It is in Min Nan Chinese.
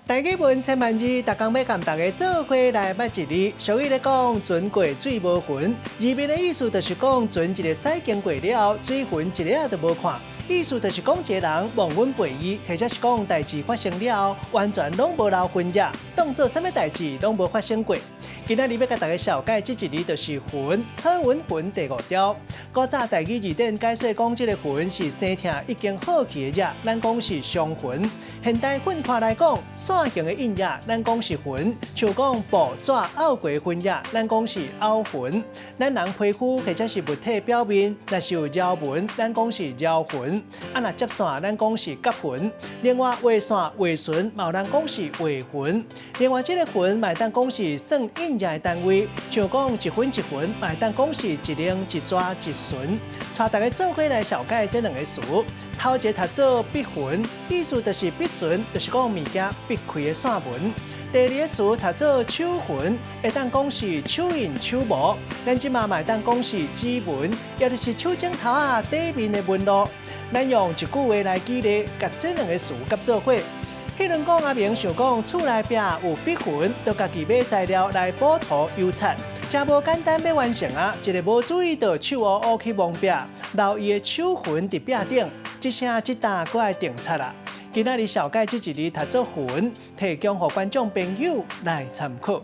台語文千萬字，逐工欲共大家做伙來捌一字。俗語咧講，船過水無痕，字面的意思就是講船一个駛經過了後，水痕一粒仔都無看。意思就是講一个人忘恩背義，或者是講代誌發生了後，完全攏無留痕跡，當做啥物代誌攏無發生過。今仔日欲共大家紹介這一字就是痕，好穩痕第五條。古早台語字典解說講，這个痕是生疼已經好去的跡，咱講是傷痕。現代訓話來講，線形的印跡，咱講是痕；像講布紙拗過痕跡，咱講是拗痕。咱人皮膚或者是物體表面，若是有鰇紋，咱講是鰇痕。啊，若接線，咱講是夾痕。另外畫線畫唇，嘛有人講是畫痕。另外這个痕嘛會當講是算印跡的單位，像講一分一痕，嘛會當講是一零一逝一旬。帶大家做伙來紹介這兩个詞。頭一个讀做筆痕，意思就是筆唇，就是講物件筆開的線紋。第二个詞讀做手痕，會當講是手印手模，咱這馬嘛會當講是指紋，也就是手指頭仔底面的紋路。咱用一句話來舉例，共這兩个詞結做伙。彼陣講阿明想講厝內壁有筆痕，就家己買材料來補塗油漆，誠無簡單欲完成啊！一个無注意著手烏烏去摸壁，留伊的手痕佇壁頂，這聲這擔閣愛重漆啦。今仔日紹介這一字讀做痕，提供予觀眾朋友來參考。